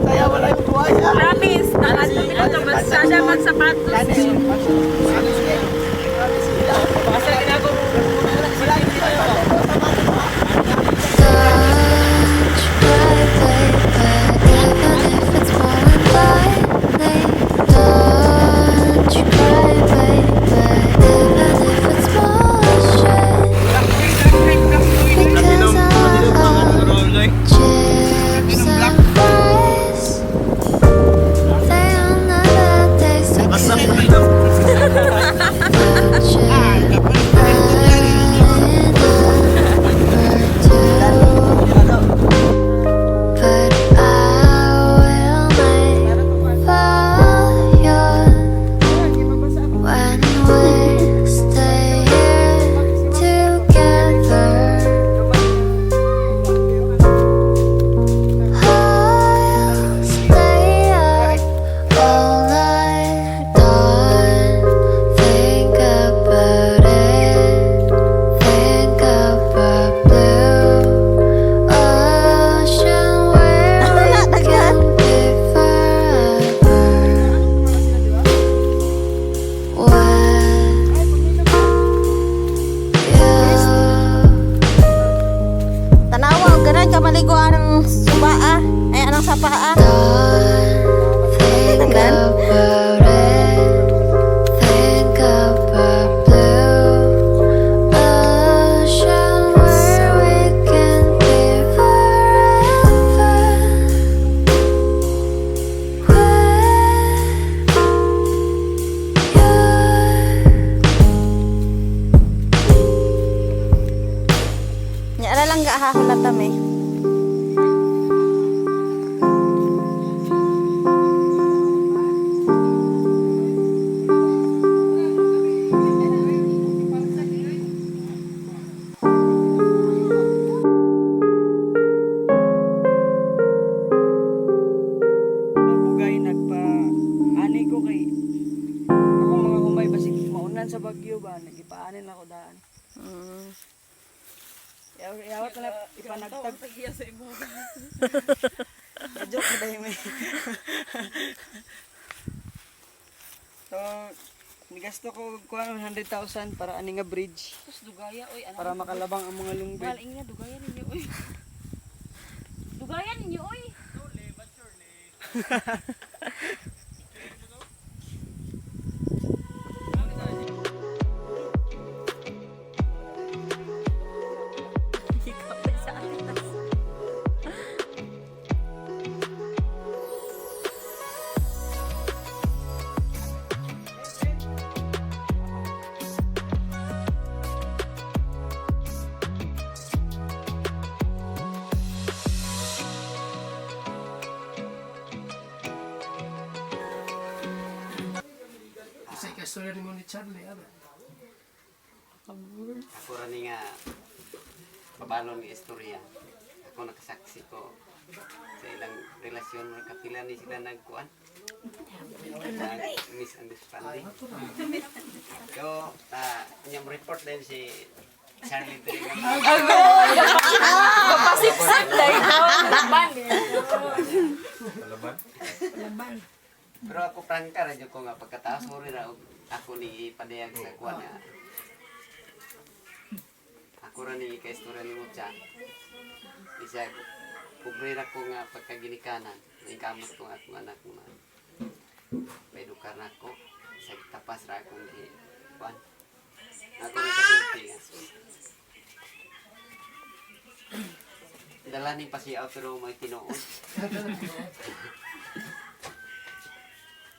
Kaya wala yung buhay. Promise, nakatulog ka sana magsapatos. Touch my baby, even if it's falling lightning. Don't you cry, baby, even if it's bullshit. Because I love chips and fries. They'll never taste so good. But you I never do. But I will make for you when we stay here together. I'll stay up all night. Don't think about it. Think about blue ocean where we can be forever. When you Tanawa, og ganan ka maligo anang subaa. Ay, anang sapaa. don't think about it, think about blue ocean where we can be forever. When you're Nya ara lang ga hahulat mi. Bugay nagpa ani ko kay ako mga humay basig maunan sa bagyo ba nagipaanin ako daan. Yawat na ipanagtag. Joke na dahil may. So, nigasto ko kuha 100,000 para ani nga bridge Tapos dugaya, oy. Alam para makalabang ang mga lungbid. Mahal ingna, dugaya ninyo, oy. Dugaya ninyo, oy. Sa alitas. Kasi ka-istorya ni mo ni Charlie. Ano? Ako ra ni nga pabalon nga istorya. Ako nakasaksi ko sa ilang relasyon mga kapila ni sila nagkuan. Nag misunderstanding. So, inyong report din si Charlie diri nga Pasipsip dahil.. Pero ako prangka ra jud ko nga pagkataas sorry ra og ako ni ipadayag sa kuan nga. Ako ra ni kaistorya ni Mucha. Isa pobre ra ko nga pagkaginikanan. Ningkamot ko nga akong anak nga paedukar na ako. Sa tapas ra akong gi kuan. Ako ni kasulti nga. Dala ni pasiaw pero may tinuod.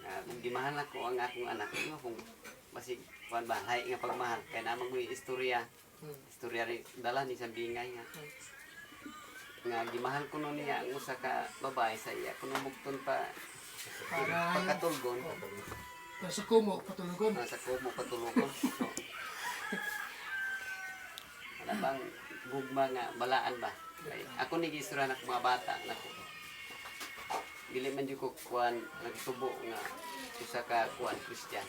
Nga, kung gimahal ako ang akong anak, no, kung basig kuan ba, lahi nga pagmahal kay naman ko istorya. Istorya rin dala ni sa bingay nga. Nga gimahal ko no niya ang usa ka babae sa iya kuno bugton pa pagkatulgon Sa kumo, patulugon. nasa kumo patulugon. So, wala bang gugma nga balaan ba? Kay ako ni giistorya na mga bata nako. Dili man jud ko kuan nagtubo nga usa ka kuan Christian.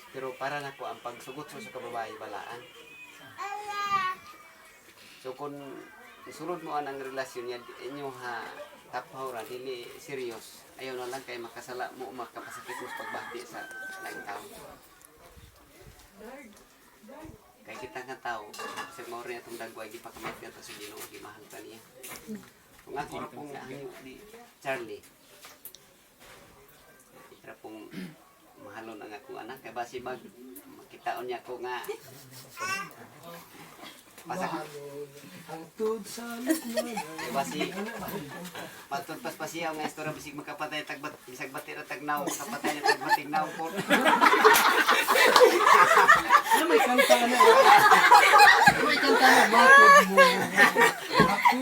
Pero para nako ang pagsugot sa kababae balaan. So kung sulod mo ang relasyon niya inyo ha tapaw ra dili serious. Ayaw na lang kay makasala mo makapasakit mo sa pagbati sa laing tao. Kay kita nga tao, sa mao rin atong dagway gipakamit nga sa Ginoo gimahal ta niya. Kung ako ra pong nahanyo ni Charlie. Ira pong mahalon ang akong anak kay basi mag makitaon niya ko nga pasak Mahalon ang tud sa lukman. kay basi patulpas pa siya nga istorya bisig makapatay tagbat bisag bati ra tagnaw makapatay na tagbatig naw po. Ano may kanta na? May kanta na, matod mo. Ako,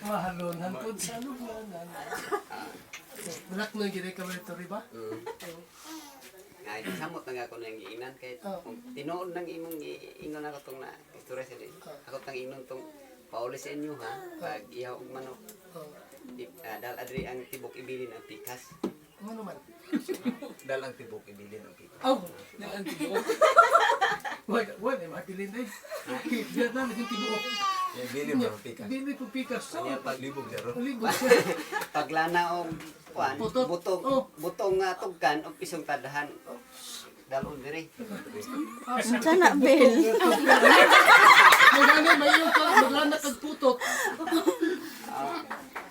mahalon, hantod sa lugnanan. Bulak mo yung ginay ka ba ba? Nga samot na nga ako nang giingnan kay Oh. kung tinuod nang imong giingon ako tong na istorya sa din. Ako tang ingnon tong pauli sa inyo ha pag ihaw og manok. Oh. Dahil adri ang tibok ibilin ang pikas. Ano naman? Dahil ang tibok ibilin ang pikas. Oh, ang tibuok. Wala, wala, mabilin eh. Hindi na namin yung tibuok. Yung bilin mo ang pikas. Bilin po pikas. So, Kanya pag Libog daro. libog siya. paglana og kuan Putot. butong Oh. butong nga tugkan og pisong tadahan. Dalon diri. Sana, Bel. Maglana, may iyong ka, maglana kag putot.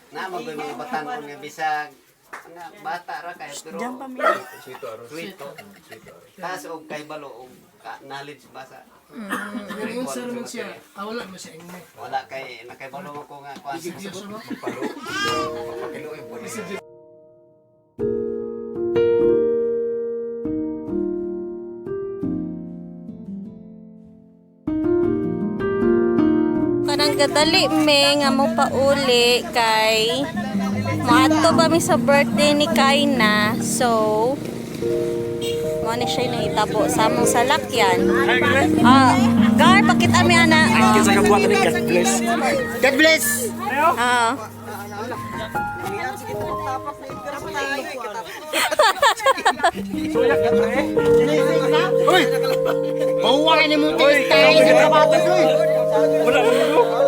Na mo mga batanon nga bisag nga bata ra kay pero Sweet aros. Sweet. Sweet aros. Taas og kay balo og knowledge basa. Pero yun sir man siya, ah, wala man siya ingay. Wala kay nakaibalo ko nga kuan. Bisig Diyos, ano? Palo. Mapakilo yung puli. Kanang gadali me nga mo pauli kay moadto ba mi sa birthday ni Kaina. So mo ni siya nahitabo sa among salakyan. Ah, Gar, pakita mi ana. Oh. Sa kabuhat ni God bless. God bless. Ah. Uy! Mahuwa ni mo tayo sa sapatos uy. Wala mo.